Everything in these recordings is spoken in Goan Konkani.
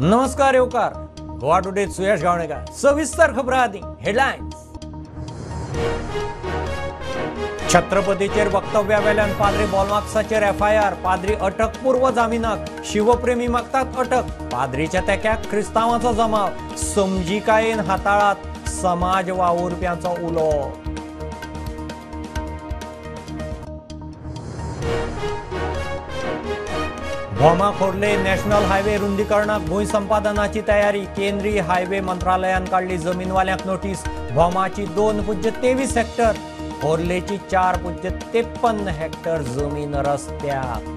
नमस्कार येवकार गोवा टुडे सुयश गावणेकर। सविस्तर खबरां आदी हेडलायन्स। छत्रपतीचेर वक्तव्या वेल्यान पाद्री बॉलमार्क्साचेर एफआयआर। पाद्री अटकपूर्व जामिनाक शिवप्रेमी मागतात अटक। पाद्रीच्या तेक्याक क्रिस्तांवांचो जमाव। समजिकायेन हाताळात समाज वावुरप्यांचो उलो। भोमा खोर्ले नॅशनल हायवे रुंदीकरणाक भूंय संपादनाची तयारी। केंद्रीय हायवे मंत्रालयान काडली जमीनवाल्यांक नोटीस। भोमाची 2.23 हेक्टर, खोर्लेची 4.53 हेक्टर जमीन रस्त्याक।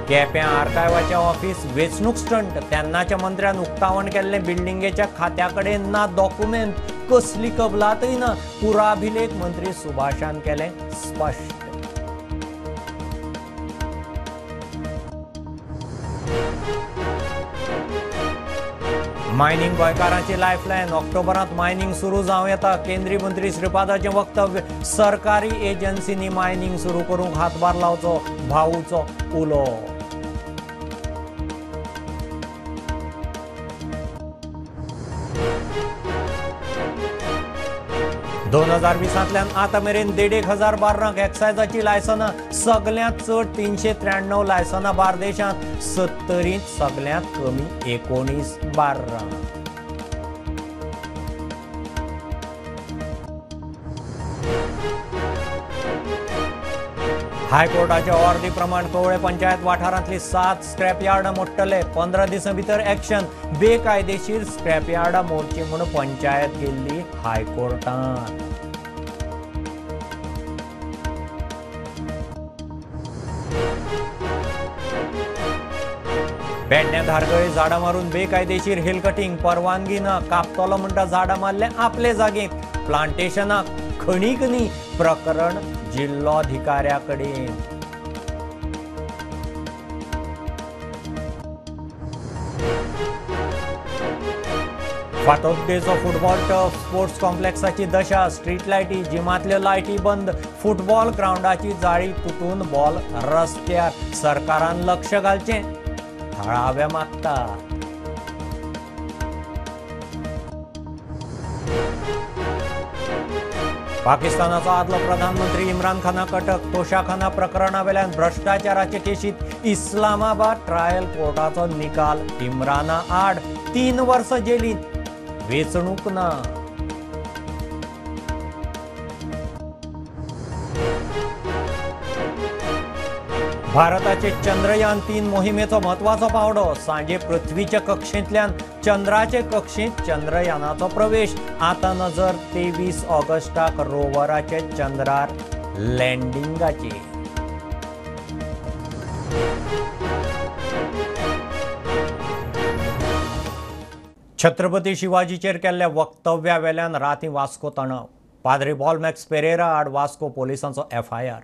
केप्यां आर्कायवाचें ऑफिस वेंचणूक स्टंट। तेन्नाच्या मंत्र्यान उक्तावण केल्लें बिल्डिंगेच्या खात्या कडेन ना डॉक्युमेंट, कसली कबलातय ना। पुराभिलेख मंत्री सुभाषान केलें स्पश्ट। मायनिंग गोंयकारांची लायफलायन। ऑक्टोबरांत मायनिंग सुरू जावं येता। केंद्रीय मंत्री श्रीपादाचें वक्तव्य। सरकारी एजन्सींनी मायनिंग सुरू करूंक हातभार लावचो, भाऊचो उलो। दोन 2020 आतां मेरेन 1,500 बार्रांक एक्सायजाची लायसनां। सगल्यांत चड 393 लायसनां बार्देशांत, 70 सगल्यांत कमी 19 बार्रां। हायकोर्टाच्या ऑर्दी प्रमाण कवळे पंचायत वाठारांतली 7 स्क्रॅप यार्डां मोडटले। 15 दिसां भितर एक्शन। बेकायदेशीर स्क्रॅप यार्डां मोडची म्हूण पंचायत गेल्ली हायकोर्टांत। पेडण्यां धारगळे झाडां मारून बेकायदेशीर हिल कटिंग। परवानगी ना, कापतलो म्हणटा झाडां मारले आपले जागेंत। प्लांटेशनाक खणीक न्ही, प्रकरण जिल्लोधिकाऱ्या कडेन। फातोड्डेचो फुटबॉल टर्फ स्पोर्ट्स कॉम्प्लेक्साची दशा। स्ट्रीट लायटी, जिमांतल्यो लायटी बंद। फुटबॉल ग्रावंडाची जाळी तुटून बॉल रस्त्यार। सरकारान लक्ष घालचें, थळावे मागतात। पाकिस्तानाचो आदलो प्रधानमंत्री इम्रान खानाक अटक। तोशाखाना प्रकरणावेल्यान भ्रश्टाचाराचे केशीत इस्लामाबाद ट्रायल कोर्टाचो निकाल। इम्राना आड 3 वर्सां जेलींत, वेंचणूक ना। भारताचे चंद्रयान 3 मोहिमेचो म्हत्वाचो पावंडो। सांजे पृथ्वीच्या कक्षेंतल्यान चंद्राचे कक्षेंत चंद्रयानाचो प्रवेश। आतां नजर 23 ऑगस्टाक रोवराचे चंद्रार लँडिंगाचेर। छत्रपती शिवाजीचेर केल्ल्या वक्तव्या वेल्यान रातीं वास्को तणाव। पाद्री बॉलमॅक्स पेरेरा आड वास्को पोलिसांचो एफआयआर।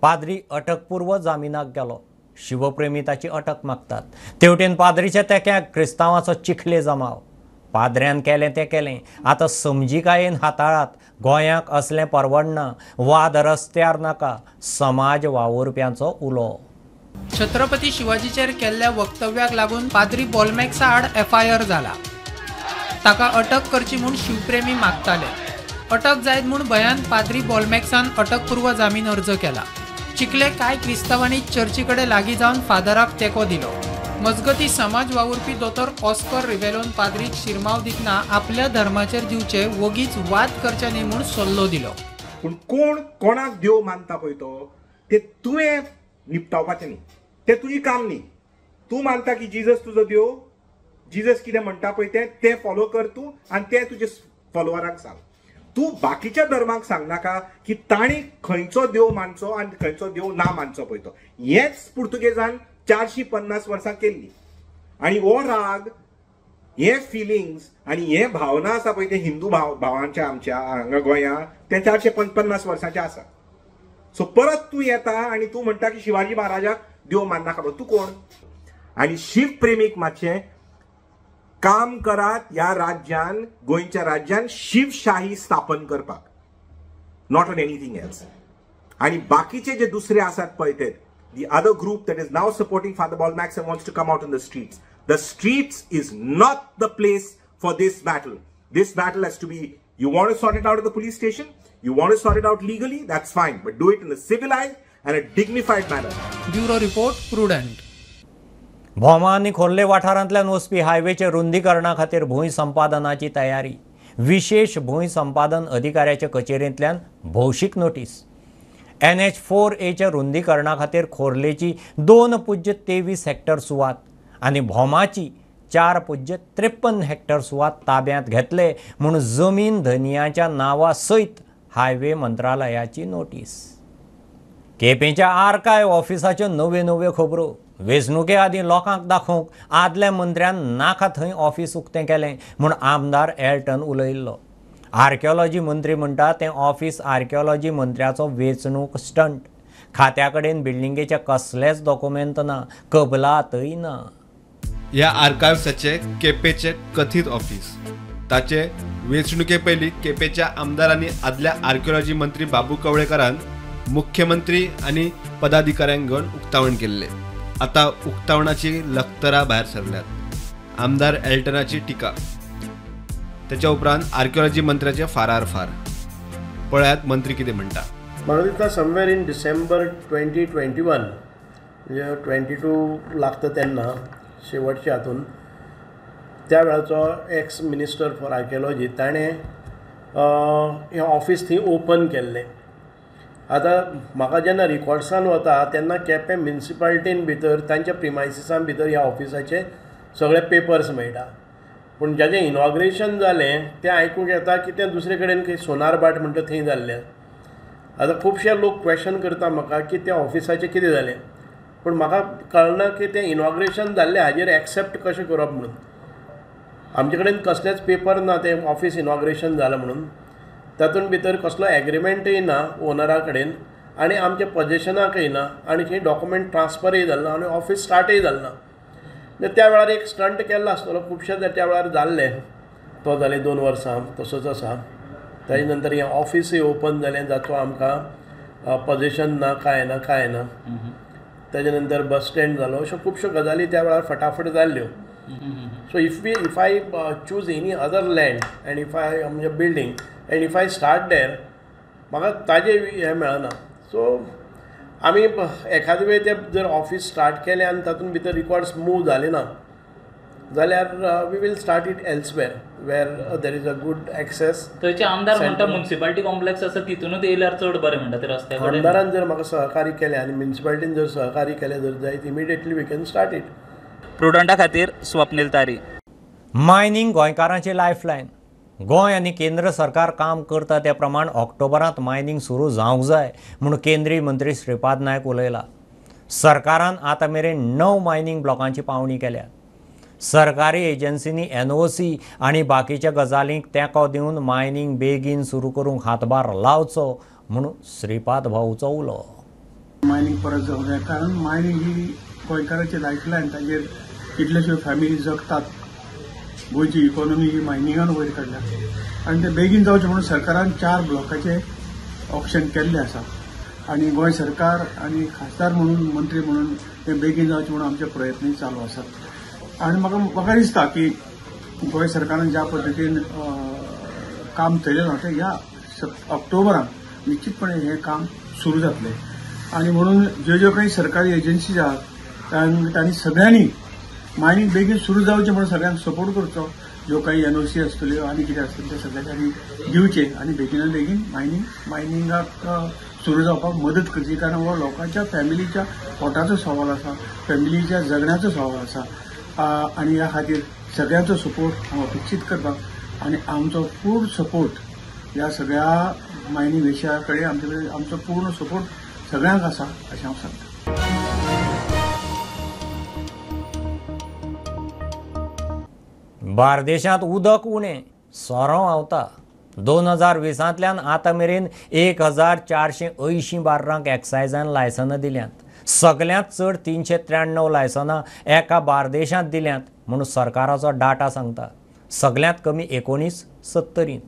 पाद्री अटकपूर्व जामिनाक गेलो। शिवप्रेमी ताची अटक मागतात। तेवटेन पाद्रीच्या तेक्याक क्रिस्तांवाचो चिखले जमाव। पाद्र्यान केलें तें केलें, आतां समजिकायेन हाताळात। गोंयांक असलें परवडना, वाद रस्त्यार नाका, समाज वावुरप्यांचो उलो। छत्रपती शिवाजीचेर केल्ल्या वक्तव्याक लागून पाद्री बॉलमॅक्सा आड एफआयआर जाला। ताका अटक करची म्हूण शिवप्रेमी मागताले। अटक जायत म्हूण भंयान पाद्री बॉलमॅक्सान अटकपूर्व जामीन अर्ज केला। चिखले कांय क्रिस्तांवांनी चर्ची कडेन लागीं जावन फादराक तेंको दिलो। मजगती समाज वावुरपी दोतोर ऑस्कर रिवेलोन पाद्रीक शिरमाव दितना आपल्या धर्माचेर दिवचे वगीच वाद करचे न्ही म्हूण सल्लो दिलो। पूण कोण कोणाक देव मानता पळय तो ते तुवें निपटावपाचें न्ही, तें तुजें काम न्ही। तूं मानता की जिजस तुजो देव, जिजस कितें म्हणटा पळय तें तें फॉलो कर तूं आनी तें तुजे फॉलोवरांक सांग। तूं बाकीच्या धर्माक सांगनाका की तांणी खंयचो देव मानचो आनी खंयचो देव ना मानचो पळय तो। हेंच पुर्तुगेजान 450 वर्सां केल्ली आनी हो राग, हे फिलिंग्स आनी हे भावना आसा पळय ते हिंदू भावांच्या आमच्या हांगा गोंयांत ते 450 वर्सांचे आसा। सो परत तूं येता आनी तूं म्हणटा की शिवाजी महाराजाक देव माननाका, तूं कोण? आनी शिवप्रेमीक मातशें काम करात ह्या राज्यान, गोंयच्या राज्यान शिवशाही स्थापन करपाक, not on anything else. आनी बाकीचे जे दुसरे आसात पळय ते the other group that is now supporting Father Bolmax and wants to come out in the streets. The streets is not the place for this battle. This battle has to be, you want to sort it out at the police station, you want to sort it out legally, that's fine, but do it in a civilized and a dignified manner. Bureau report, Prudent. Bhoma आनी खोर्ले वाठारांतल्यान वचपी हायवेचे रुंदीकरणा खातीर भूंय संपादनाची तयारी. विशेष भूंय संपादन अधिकाऱ्याच्या कचेरेंतल्यान भौशीक नोटीस. NH4Aच्या रुंदीकरणा खातीर खोर्लेची 2.23 हेक्टर सुवात आनी भोमाची 4.53 हेक्टर सुवात ताब्यांत घेतले म्हूण जमीन धनयाच्या नांवा सयत हायवे मंत्रालयाची नोटीस. केपेंच्या आर्कायव ऑफिसाच्यो नव्यो नव्यो खबरो. वेंचणुके आदीं लोकांक दाखोवंक आदल्या मंत्र्यान नाका थंय ऑफिस उक्तें केलें म्हूण आमदार एल्टन उलयल्लो. आर्किओलॉजी मंत्री म्हणटा तें ऑफिस आर्किओलॉजी मंत्र्याचो वेंचणूक स्टंट. खात्या कडेन बिल्डिंगेचे कसलेच डॉक्युमेंट ना, कबलातय ना. ह्या आर्कायव्साचे केपेचे कथीत ऑफिस ताचे वेंचणुके पयलीं केपेच्या आमदारांनी आदल्या आर्किओलॉजी मंत्री बाबू कवळेकरान मुख्यमंत्री आनी पदाधिकाऱ्यांक घेवन उक्तावण केल्लें. आतां उक्तावणाची लखतरां भायर सरल्यात. आमदार एल्टनाची टिका, त्याच्या उपरांत आर्किओलॉजी मंत्र्याचे फारार फार. पळयात मंत्री कितें म्हणटा. म्हाका दिसता समवेर इन डिसेंबर 2021 म्हणजे 22 लागता तेन्ना शेवटच्या हातून त्या वेळाचो एक्स मिनिस्टर फॉर आर्किओलॉजी ताणें हें ऑफिस थंय ओपन केल्लें. आतां म्हाका जेन्ना रिकॉर्ड्सान वता तेन्ना केपें म्युनिसिपालिटीन भितर तांच्या प्रिमायसिसान भितर ह्या ऑफिसाचे सगळे पेपर्स मेळटा. पूण जाचें इनॉग्रेशन जालें तें आयकूंक येता की तें दुसरे कडेन खंय सोनारभाट म्हणटा थंय जाल्लें. आतां खुबशे लोक क्वेशन करता म्हाका की त्या ऑफिसाचें कितें जालें, पूण म्हाका कळना की तें इनॉग्रेशन जाल्लें हाजेर एक्सेप्ट कशें करप म्हणून. आमचे कडेन कसलेच पेपर ना तें ऑफिस इनॉग्रेशन जालां म्हणून, तातूंत भितर कसलो एग्रीमेंटय ना ओनरा कडेन आनी आमच्या पजेशनाकय ना आनी थंय डॉक्युमेंट ट्रान्सफरय जालें ना आनी ऑफिस स्टार्टय जालें ना. त्या वेळार एक स्टंट केल्लो आसतलो, खुबशे त्या वेळार जाल्ले. तो जाले 2 वर्सां तसोच आसा. ताजे नंतर हें ऑफिसूय ओपन जालें जाचो आमकां पजेशन ना, कांय ना, कांय ना. ताजे नंतर बस स्टँड जालो, अश्यो खुबश्यो गजाली त्या वेळार फटाफट जाल्ल्यो. So if I choose any other land and if I म्हणजे building and if I start there म्हाका ताजें हें मेळना. सो आमी एखादे वेळ ते जर ऑफिस स्टार्ट केलें आनी तातूंत भितर रिकॉर्ड्स मूव जाले ना जाल्यार we will start it elsewhere where there is a good access. थंयचे आमदार म्हणटा म्युनिसिपालिटी कॉम्प्लेक्स आसा तितूनच येयल्यार चड बरें म्हणटा ते रस्त्या कडेन. आमदारान जर म्हाका सहकार्य केलें आनी म्युनिसिपालिटीन जर सहकार्य केलें जर जायत immediately we can start it. प्रुडंटा खातीर स्वप्नील तारी. मायनींग गोंयकारांची लायफलायन. गोंय आनी केंद्र सरकार काम करता त्या प्रमाण ऑक्टोबरांत मायनींग सुरू जावंक जाय म्हूण केंद्रीय मंत्री श्रीपाद नायक उलयला. सरकारान आतां मेरेन 9 मायनींग ब्लॉकांची पावणी केल्या. सरकारी एजन्सींनी NOC आनी बाकीच्या गजालींक तेंको दिवन मायनींग बेगीन सुरू करूंक हातभार लावचो म्हूण श्रीपाद भाऊचो उलो. मायनींग परत जावंक जाय, कारण मायनींग ही गोंयकाराची लायफलायन. ताजेर कितलेश्यो फॅमिली जगतात. गोंयची इकॉनॉमी ही मायनिंगान वयर काडल्या आनी ते बेगीन जावचें म्हणून सरकारान 4 ब्लॉकाचे ऑप्शन केल्ले आसा आनी गोंय सरकार आनी खासदार म्हणून मंत्री म्हणून ते बेगीन जावचें म्हणून आमचे प्रयत्नय चालू आसात. आनी म्हाका दिसता की गोंय सरकारान ज्या पद्दतीन काम चलयलां तें ह्या ऑक्टोबरान निश्चितपणे हें काम सुरू जातलें. आनी म्हणून ज्यो ज्यो काही सरकारी एजन्सीज आहात तांणी सगळ्यांनी मायनींग बेगीन सुरू जावचें म्हणून सगळ्यांक सपोर्ट करचो. ज्यो काही NOC आसतल्यो आनी कितें आसतलें तें सगळ्यांनी तांणी दिवचें आनी बेगिनान बेगीन मायनिंगाक सुरू जावपाक मदत करची, कारण हो लोकांच्या फॅमिलीच्या पोटाचो सवाल आसा, फॅमिलीच्या जगण्याचो सवाल आसा. आनी ह्या खातीर सगळ्यांचो सपोर्ट हांव अपेक्षीत करता आनी आमचो पूर्ण सपोर्ट ह्या सगळ्या मायनींग विशया कडेन आमचे कडेन आमचो पूर्ण सपोर्ट सगळ्यांक आसा अशें हांव सांगता. बार्देशांत उदक उणें, सोरो व्हांवता. 2020 आतां मेरेन 1480 बार्रांक एक्सायजान लायसनां दिल्यांत. सगल्यांत चड 393 लायसनां एका बार्देशांत दिल्यांत म्हूण सरकाराचो डाटा सांगता. सगल्यांत कमी 1970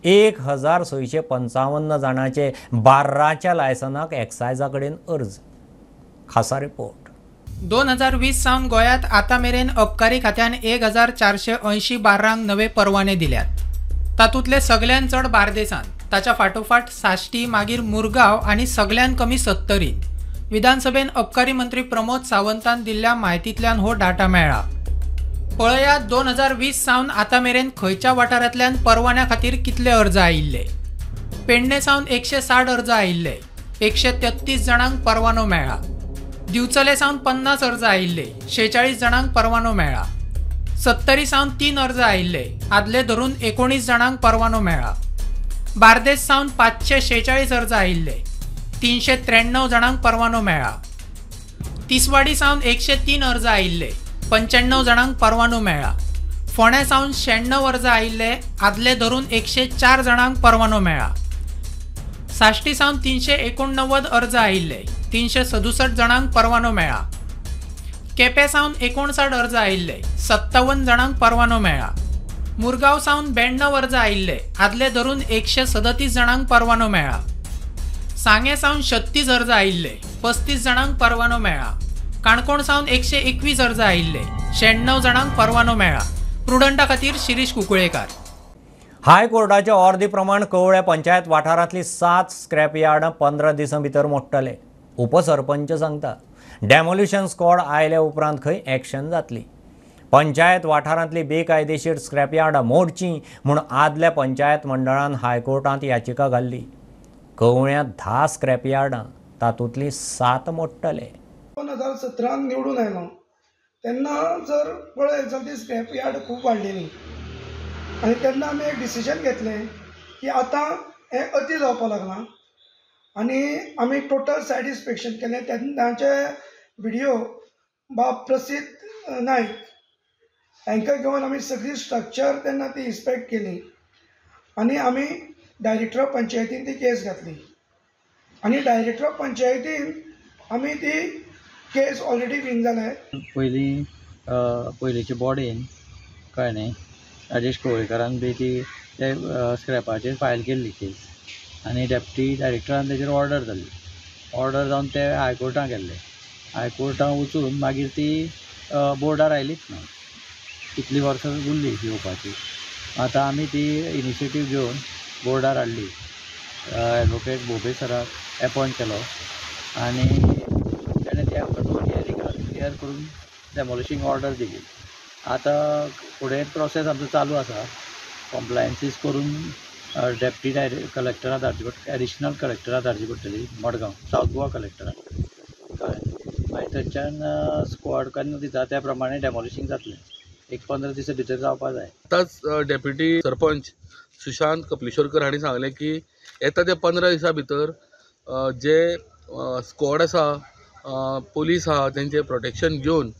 1655 जाणांचे बार्राच्या लायसनाक एक्सायजा कडेन अर्ज. खासा रिपोर्ट. 2020 सावन गोंयांत आतां मेरेन अबकारी खात्यान 1480 बार्रांक नवे परवाने दिल्यात. तातूंतले सगल्यांत चड बार्देसांत, ताच्या फाटोफाट साश्टी, मागीर मुरगांव आनी सगल्यांत कमी सत्तरींत. विधानसभेन अबकारी मंत्री प्रमोद सावंतान दिल्ल्या म्हायतींतल्यान हो डाटा मेळ्ळा. पळयात 2020 सावन आतां मेरेन खंयच्या वाठारांतल्यान परवान्या खातीर कितले अर्ज आयिल्ले. पेडणे सावन 160 अर्ज आयिल्ले, 133 जाणांक परवानो मेळ्ळा. दिवचले सावन 50 अर्ज आयिल्ले, 46 जाणांक परवानो मेळ्ळा. सत्तरी सावन 3 अर्ज आयिल्ले, आदले धरून 19 जाणांक परवानो मेळ्ळा. बार्देस सावन 546 अर्ज आयिल्ले, 393 जाणांक परवानो मेळ्ळा. तिसवाडी सावन 103 अर्ज आयिल्ले, 95 जाणांक परवानो मेळ्ळा. फोंड्या सावन 96 अर्ज आयिल्ले, आदले धरून 104 जाणांक परवानो मेळ्ळा. साश्टी सावन 389 अर्ज आयिल्ले, 367 जाणांक परवानो मेळ्ळा. केपें सावन 59 अर्ज आयिल्ले, 57 जाणांक परवानो मेळ्ळा. मुरगांव सावन 92 अर्ज आयिल्ले, आदले धरून 137 जाणांक परवानो मेळ्ळा. सांगें सावन 36 अर्ज आयिल्ले, 35 जाणांक परवानो मेळ्ळा. काणकोण सावन 121 अर्ज आयिल्ले, 96 जाणांक परवानो मेळ्ळा. प्रुडंटा खातीर शिरीष कुंकळेकार. हायकोर्टाच्या ऑर्दी प्रमाण कवळ्या पंचायत वाठारांतली 7 स्क्रॅप यार्डां 15 दिसां भितर मोडटले. उपसरपंच सांगता डेमोलिशन स्क्वॉड आयल्या उपरांत खंय एक्शन जातली. पंचायत वाठारांतली बेकायदेशीर स्क्रॅप यार्डां मोडची म्हूण आदल्या पंचायत मंडळान हायकोर्टांत याचिका घाल्ली. कवळ्यांत 10 स्क्रॅप यार्डां, तातूंतली 7 मोडटले. 2017 निवडून आयलो तेन्ना जर पळयत जाल्यार ती स्क्रॅप यार्ड खूब वाडलेली आनी तेन्ना आमी एक डिसिजन घेतलें की आतां हें अती जावपाक लागलां आनी आमी टोटल सायड इन्स्पेक्शन केलें. तेन्नाचे विडियो बाब प्रसिद्ध नायक हांकां घेवन आमी सगळी स्ट्रक्चर तेन्ना ती इन्स्पेक्ट केली आनी आमी डायरेक्टर ऑफ पंचायतीन ती केस घातली आनी डायरेक्टर ऑफ पंचायतीन आमी ती केस ऑलरेडी विन जाले. पयलीं पयलींचे बॉडीन कळ्ळें न्ही, राजेश कवळेकारान बी ती ते स्क्रॅपाचेर फायल केल्ली केस आनी डेप्टी डायरेक्टरान तेजेर ऑर्डर जाली. ऑर्डर जावन ते हायकोर्टाक गेल्ले. हायकोर्टान वचून मागीर ती बोर्डार आयलीच ना. कितलीं वर्सां उरली येवपाची. आतां आमी ती इनिशिएटीव घेवन बोर्डार हाडली. एडवोकेट भोबे सराक एपॉयंट केलो आनी तेणें त्या 2 हियरिंगाक क्लियर करून डेमोलिशींग ऑर्डर दिली. आतां फुडें प्रोसेस आमचो चालू आसा. कॉम्प्लायन्सीस करून डेप्टी डायरेक्ट कलेक्टरा धाडची पडटली, एडिशनल कलेक्टरा धाडची पडटली मडगांव सावथ गोवा कलेक्टराक, कळ्ळें. मागीर थंयच्यान स्क्वॉड केन्ना दिता त्या प्रमाणे डेमोलिशींग जातलें. एक 15 दिसां भितर जावपा जाय. आतांच डेप्युटी सरपंच सुशांत कपलेश्वरकर हांणी सांगलें की येता त्या 15 दिसां भितर जे स्क्वॉड आसा, पोलीस आहा, तेंचें प्रोटेक्शन घेवन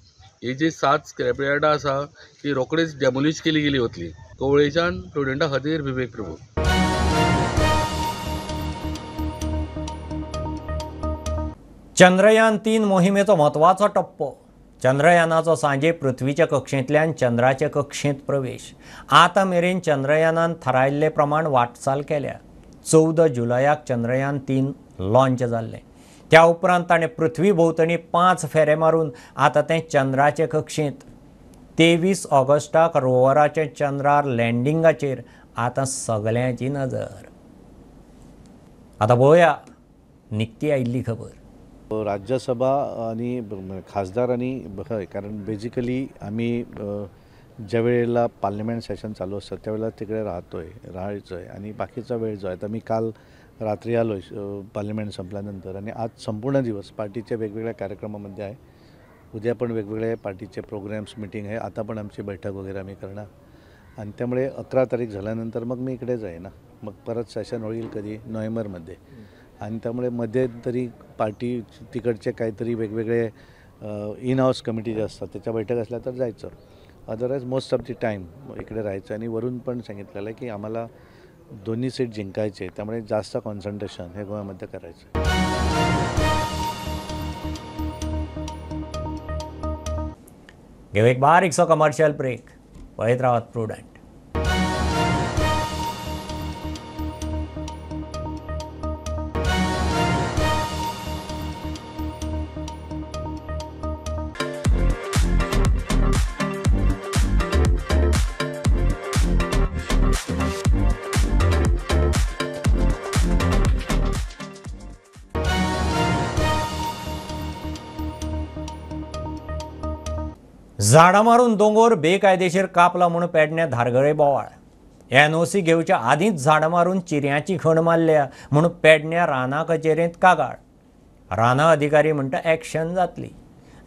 ही जी 7 स्क्रॅप यार्डां आसा ती रोखडीच डेमोलिश केली गेली वतली. कवळेच्यान प्रुडंटा खातीर विवेक प्रभू. चंद्रयान 3 मोहिमेचो म्हत्वाचो टप्पो. चंद्रयानाचो सांजे पृथ्वीच्या कक्षेंतल्यान चंद्राचे कक्षेंत प्रवेश. आतां मेरेन चंद्रयानान थारायल्ले प्रमाण वाटचाल केल्या. 14 जुलयाक चंद्रयान 3 लॉंच जाल्लें. त्या उपरांत ताणें पृथ्वी भोंवतणी 5 फेरे मारून आतां तें चंद्राचे कक्षेंत. 23 ऑगस्टाक रोवराचें चंद्रार लँडिंगाचेर आतां सगल्यांची नजर. आतां पळोवया निकती आयिल्ली खबर. राज्यसभा आणि खासदार आणि हय, कारण बेसिकली आम्ही ज्या वेळेला पार्लमेंट सेशन चालू असतं त्यावेळेला तिकडे राहायचो आहे आणि बाकीचा वेळ जो आहे, तर मी काल रात्री आलो पार्लमेंट संपल्यानंतर आणि आज संपूर्ण दिवस पार्टीच्या वेगवेगळ्या कार्यक्रमामध्ये आहे. उद्या पण वेगवेगळे पार्टीचे प्रोग्राम्स, मीटिंग आहे. आता पण आमची बैठक वगैरे आम्ही करणार आणि त्यामुळे 11 तारीख झाल्यानंतर मग मी इकडे जाईन ना, मग परत सेशन होईल कधी नोव्हेंबरमध्ये आणि त्यामुळे मध्ये तरी पार्टी तिकडचे काहीतरी वेगवेगळे इन हाऊस कमिटी जे असतात त्याच्या बैठक असल्या तर जायचं, otherwise most of the time इकडे राहायचं. आणि वरून पण सांगितलेलं आहे की आम्हाला दोन्ही सीट जिंकायचे, त्यामुळे जास्त कॉन्सन्ट्रेशन हे गोव्यामध्ये करायचं. घेऊ एक बारीकसो कमर्शियल ब्रेक. पळयत रावात प्रुडंट. झाडां मारून दोंगोर बेकायदेशीर कापला म्हूण पेडण्यां धारगळे बोवाळ. एनओसी घेवच्या आदींच झाडां मारून चिऱ्यांची खण मारल्या म्हूण पेडण्यां रानां कचेरेंत कागाळ. रानां अधिकारी म्हणटा एक्शन जातली.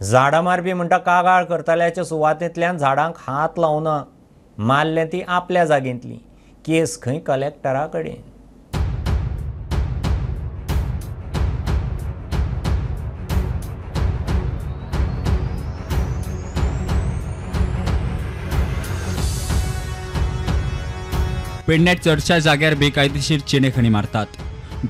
झाडां मारपी म्हणटा कागाळ करतल्याच्या सुवातेंतल्यान झाडांक हात लावना, मारलें ती आपल्या जागेंतली. केस खंय कलेक्टरा कडेन. पेडण्यात चडशा जाग्यार बेकायदेशीर चिणेखणी मारतात.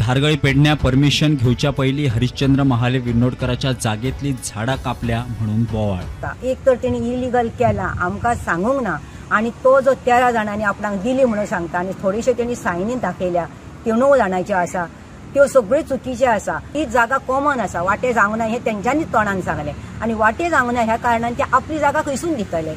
धारगळी पेडण्या परमिशन घेवच्या पयलीं हरिश्चंद्र महाले विर्नोडकराच्या जागेतली झाडां कापल्या म्हणून बोवाळ. एक तर तेणी इलिगल केला आमकां सांगूंक ना आनी तो जो 13 जाणांनी आपणाक दिली म्हणून सांगता आनी थोडेशे तेणी सायनी दाखयल्या त्यो 9 जाणांच्यो आसा, त्यो सगळ्यो चुकीच्यो आसा. ही जागा कॉमन आसा, वाटे जावंक ना हें तेंच्यांनी तोंडान सांगलें आनी वाटे जावंक ना ह्या कारणान ते आपली जागा खंयसून दितले.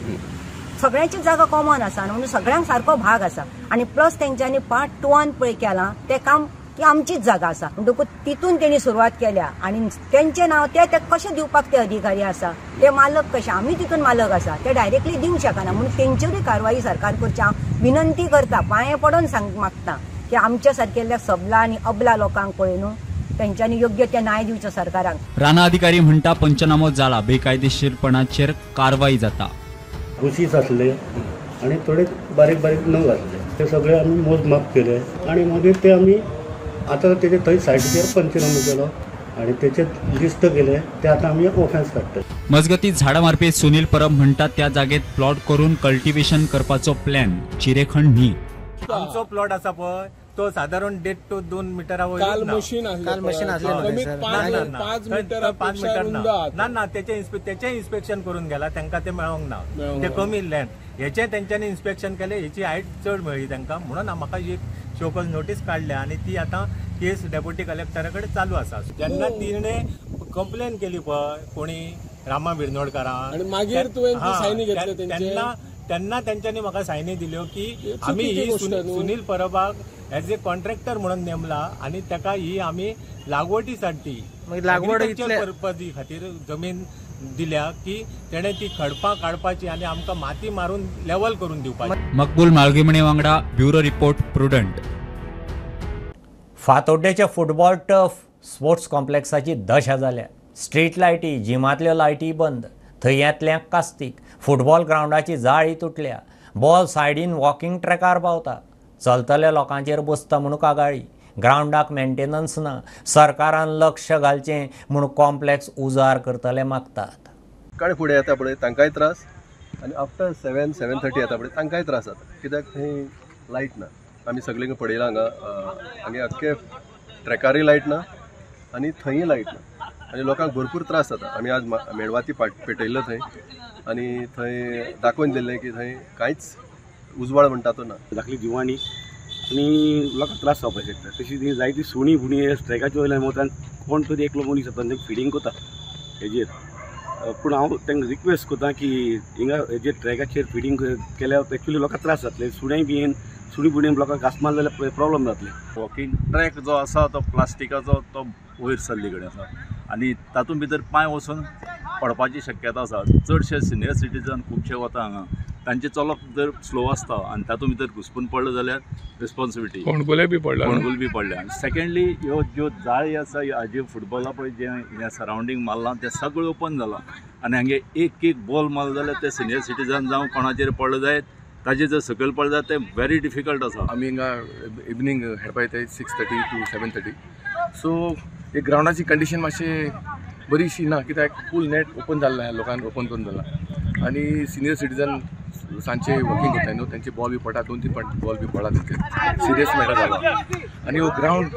सगळ्यांची जागा कॉमन आसा म्हणून सगळ्यांक सारको भाग आसा आनी प्लस तेंच्यांनी पार्ट 2 पळय केलां तें काम की आमचीच जागा आसा म्हणटकूच तितून तेणी सुरवात केल्या आनी तेंचें नांव ते कशें दिवपाक ते अधिकारी आसा, ते मालक कशे, आमी तितून मालक आसा, ते डायरेक्टली दिवंक शकना म्हणून तेंचेरूय कारवाई सरकार करची हांव विनंती करता, पांये पडोन सांग मागता की आमच्या सारकेल्या सबला आनी अबला लोकांक पळय न्हू तेंच्यांनी योग्य ते न्याय दिवचो सरकाराक. रानां अधिकारी म्हणटा पंचनामो जाला, बेकायदेशीरपणाचेर कारवाई जाता. बुशीस आसले आनी थोडे बारीक बारीक नग आसले, ते सगळे आमी मोजमाप केले आनी मागीर ते आमी आतां तेजे थंय सायटीचेर पंचनामो केलो आनी तेचे लिस्ट केले, ते आतां आमी ऑफेन्स काडटात. मजगती झाडां मारपी सुनील परब म्हणटा त्या जागेत प्लॉट करून कल्टिवेशन करपाचो प्लॅन, चिरेखण न्ही. आमचो प्लॉट आसा पळय तो सादारण 1.5 to 2 मिटरा वयर. काल मशीन आसलें, 5 मिटर ना ना तेचें इन्स्पेक्शन करून गेला, तांकां तें मेळोंक ना, ते कमी लँड हेचें तेंच्यांनी इन्स्पेक्शन केलें, हेची हायट चड मेळ्ळी तांकां म्हणून म्हाका एक शोकॉज नोटीस काडल्या आनी ती आतां केस डेप्युटी कलेक्टरा कडेन चालू आसा. जेन्ना तिणें कंप्लेन केली पळय कोणी रामा विर्नोडकारान मागीर तुवें सायनी घेतल्यो तेन्ना तेन्ना तेंच्यांनी म्हाका सायनी दिल्यो की आमी ही सुनील परबाक एज ए कॉन्ट्रॅक्टर म्हणून नेमला आनी ताका ही आमी लागवडीसाठी पर्पजी खातीर जमीन दिल्या की तेणे ती खडपां काडपाची आनी आमकां माती मारून लेवल करून दिवपाची. मकबूल माळगेमणे वांगडा ब्युरो रिपोर्ट प्रुडंट. फातोड्डेच्या फुटबॉल टर्फ स्पोर्ट्स कॉम्प्लेक्साची दशा जाल्या. स्ट्रीट लायटी, जिमांतल्यो लायटी बंद, थंयांतल्या कास्तीक, फुटबॉल ग्रावंडाची जाळी तुटल्या, बॉल सायडीन वॉकिंग ट्रॅकार पावता, चलतल्या लोकांचेर बसता म्हूण कागाळी. ग्रावंडाक मेंटेनन्स ना, सरकारान लक्ष घालचें म्हूण कॉम्प्लेक्स उजार करतले मागतात. सकाळी फुडें येता पळय तांकांय त्रास आनी आफ्टर 7, 7:30 येता पळय तांकांय त्रास जाता, कित्याक थंय लायट ना. आमी सगळीं पळयलां हांगा हांगे आख्खे ट्रॅकारूय लायट ना आनी थंयूय लायट ना आनी लोकांक भरपूर त्रास जाता. आमी आज मेणवाती पेटयल्लो थंय आनी थंय दाखोवन दिल्लें की थंय कांयच उजवाड म्हणटा तो ना. धाकली दिवाणी आनी लोकांक त्रास जावपाक शकता. तशी ती जायती सुणी बुणी ट्रॅकाच्या वयल्यान वतान कोण तरी एकलो मनीस येता तांकां फिडींग करता हेजेर. पूण हांव तांकां रिक्वेस्ट करता की हिंगा हेजेर ट्रॅकाचेर फिडींग केल्यार एक्चुली लोकांक त्रास जातले, सुणें बी सुणी बुणी लोकांक घांस मारले जाल्यार प्रॉब्लम जातले. वॉकिंग ट्रॅक जो आसा तो प्लास्टिकाचो तो वयर सरले कडेन आसा आनी तातूंत भितर पांय वचून पडपाची शक्यता आसा. चडशे सिनियर सिटीजन खुबशे वता हांगा, तांचें चलप जर स्लो आसता आनी तातूंत भितर घुसपून पडलो जाल्यार रिस्पॉन्सिबिलिटी कोणगुले बी पडला, कोणगुल बी पडल्या. आनी सेकेंडली ह्यो ज्यो जाळी आसा हाजे फुटबॉला पळय जें हें सरावंडींग मारलां तें सगळें ओपन जालां आनी हांगे एक एक बॉल मारलो जाल्यार ते सिनियर सिटीजन जावं कोणाचेर पडलो जायत ताजेर जर सकयल पडलो जाल्यार तें व्हेरी डिफिकल्ट आसा. आमी हिंगा इवनींग खेळपा येताय 6:30 to 7:30. सो एक ग्रावंडाची कंडिशन मातशी बरीशी ना, कित्याक फूल नेट ओपन जाल्लें आहा, लोकांक ओपन करून जालां आनी सिनियर सिटीजन सांजचे वॉकिंग करताय न्हू, तेंचे बॉल बी पडटा, 2-3 बॉल बी पडला तेंचे, सिरियस मॅटर जाला. आनी हो ग्रावंड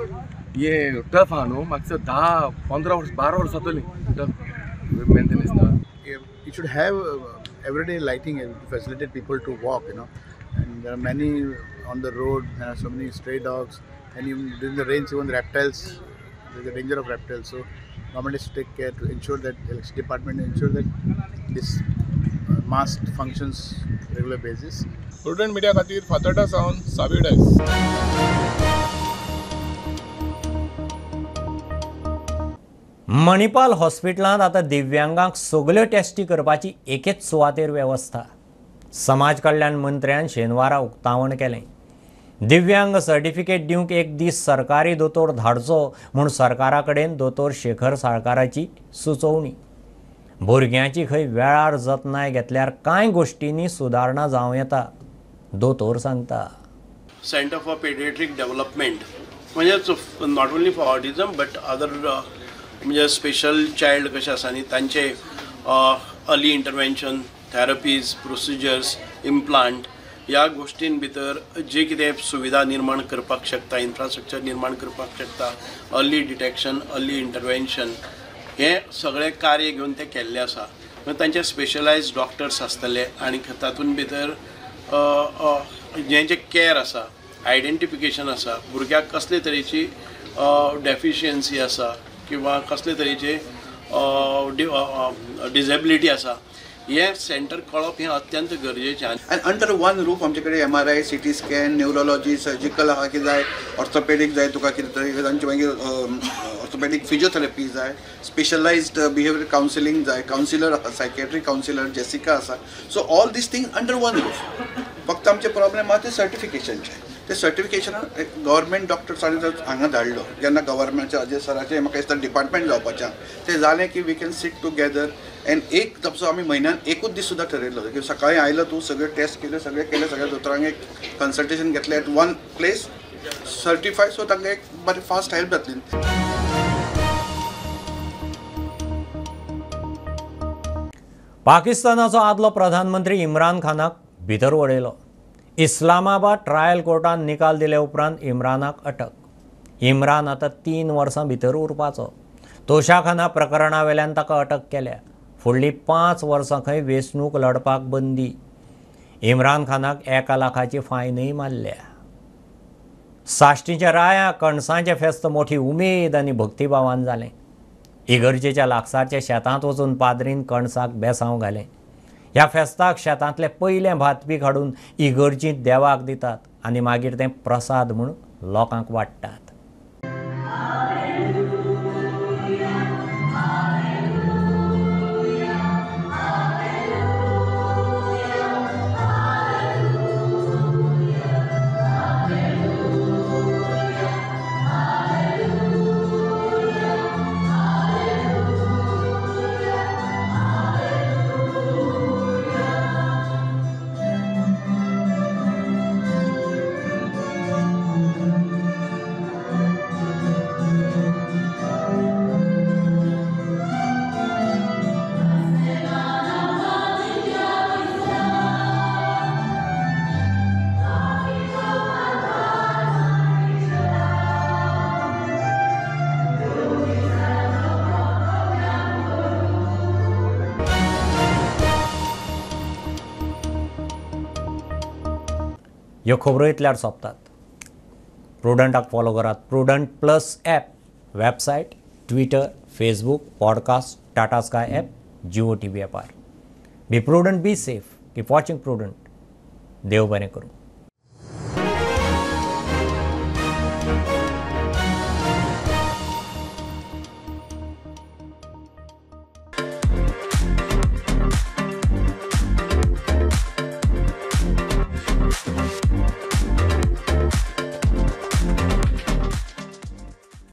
हे टफ आहा न्हू, म्हाका 10-15 वर्स 12 वर्सां जातलीं टफ मेंटेनन्स ना. You should have everyday lighting to facilitate people to walk, you know, and there are many on the road, there are so many stray dogs, and even during the rains, even reptiles, there's a danger of reptiles. So government has to take care to ensure that the electricity department ensure that this mast functions regular basis. Prudent Media खातीर फातर्डा सावन सावी डायस. मणिपाल हॉस्पिटलांत आतां दिव्यांगांक सगल्यो टेस्टी करपाची एकेच सुवातेर वेवस्था. समाज कल्याण मंत्र्यान शेनवारा उक्तावण केलें. दिव्यांग सर्टिफिकेट दिवंक एक दीस सरकारी दोतोर धाडचो म्हूण सरकारा कडेन दोतोर शेखर साळकाराची सुचोवणी. भुरग्यांची खंय वेळार जतनाय घेतल्यार कांय गोश्टींनी सुदारणा जावं येता, दोतोर सांगता. सेंटर फॉर पेडिएट्रीक डेव्हलपमेंट म्हणजेच not only for autism but other म्हणजे स्पेशल चायल्ड कशें आसा न्ही तांचे early intervention, therapies, procedures, implant ह्या गोश्टीन भितर जे कितें सुविधा निर्माण करपाक शकता, इन्फ्रास्ट्रक्चर निर्माण करपाक शकता, अर्ली डिटेक्शन, अर्ली इंटरवेन्शन हें सगळें कार्य घेवन तें केल्लें आसा. मागीर तांचे स्पेशलायज्ड डॉक्टर्स आसतले आनी तातूंत भितर जें जें कॅर आसा, आयडेंटिफिकेशन आसा, भुरग्याक कसले तरेची डेफिशियन्सी आसा किंवा कसले तरेचे डिसेबिलिटी आसा हें सेंटर कळप हें अत्यंत गरजेचें. आनी अंडर वन रूफ आमचे कडेन MRI, CT scan, neurology, surgical आहा कितें जाय, ऑर्थोपेडीक जाय तुका कितें तरी तांचे मागीर ऑर्थोपेडीक फिजियोथेरपी जाय, स्पेशलायज्ड बिहेवियर कावन्सिलींग जाय, कावन्सिलर आसा, सायकेट्रीक कावन्सिलर जेसिका आसा. So all these thing under one roof. फक्त आमचें प्रॉब्लेम आहा तें सर्टिफिकेशनचें. ते सर्टिफिकेशनान गव्हर्मेंट डॉक्टर्सांनी जर हांगा धाडलो जेन्ना गव्हर्मेंटच्या अजय सराचें म्हाका दिसता डिपार्टमेंट जावपाचें तें जालें की we can sit together and एक तसो आमी म्हयन्यान एकूच दीस सुद्दां ठरयलो की सकाळीं आयलो तूं सगळे टेस्ट केले, सगळे केले, सगळ्या दोतोरांक एक कन्सल्टेशन घेतलें at one place, certify, so तांकां एक बरी फास्ट हेल्प जातली. पाकिस्तानाचो आदलो प्रधानमंत्री इम्रान खानाक भितर वडयलो. इस्लामाबाद ट्रायल कोर्टान निकाल दिले उपरांत इम्रानाक अटक. इम्रान आतां 3 वर्सां भितर उरपाचो. तोशाखाना प्रकरणा वेल्यान ताका अटक केल्या. फुडलीं 5 वर्सां खंय वेंचणूक लढपाक बंदी. इम्रान खानाक 1 लाखाची फायनूय मारल्या. साश्टीच्या राया कणसांचें फेस्त मोठी उमेद आनी भक्तिभावान जालें. इगर्जेच्या लागसारच्या शेतांत वचून पाद्रीन कणसाक बेसांव घालें. ह्या फेस्ताक शेतांतलें पयलें भात पीक हाडून इगर्जींत देवाक दितात आनी मागीर तें प्रसाद म्हूण लोकांक वांट्टात. ह्यो खबरो इतल्यार सोंपतात. प्रुडंटाक फॉलो करात. Prudent plus app, website, Twitter, Facebook, podcast, Tata Sky app, Jio TV ॲपार. Be prudent, be safe, keep watching Prudent. देव बरें करूं.